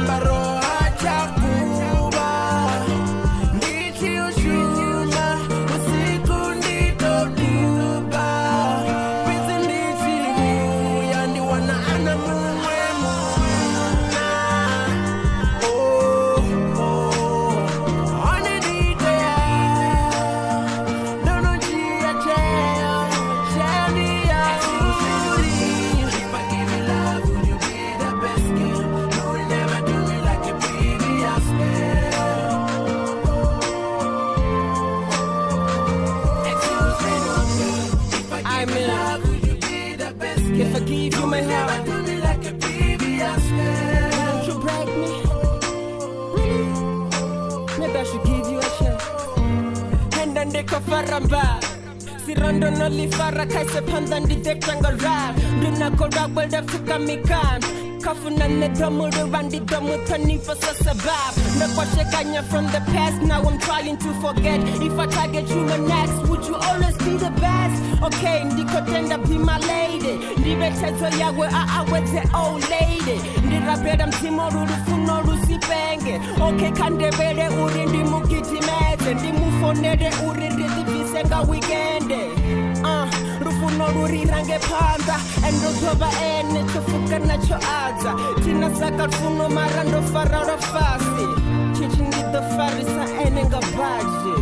Ambaro hachakuba Ndichi ushuma Usiku nditoduba Pezi ndichi uya Ndi wana ana mumwe muna Oh, oh One nditea Dono chia chea Chea ndiya uri. If I give you love, would you be the best girl? You will never do me like a previous girl. Excuse me, no girl. If I give you love, would you be the best girl? If I give you my You will heart, never do me like a previous girl. Won't you break me? Really? Maybe I should give you a chance. Henda ndikofaramba Sirondo nolifara kaise panda ndidetanga rap Ndinako rap well dafika mikan Kafuna nedomuru randi domu tanifa sasabab Nakwashekanya from the past, now I'm trying to forget. If I target you next, would you always be the best? Okay, ndikotenda be my lady Ndibetezo yawe aaweze old lady Ndirapera mtimo rurufuno rusipenge Okay, kandebere uri ndimugitimeze Ndimufonere uri ndidibise nga weekende Rufuno rurirange panda Endotova ene chofuka nacho adza Tinasaka rufuno mara ndofara rafasi Chichi ndidofarisa ene ngabaje.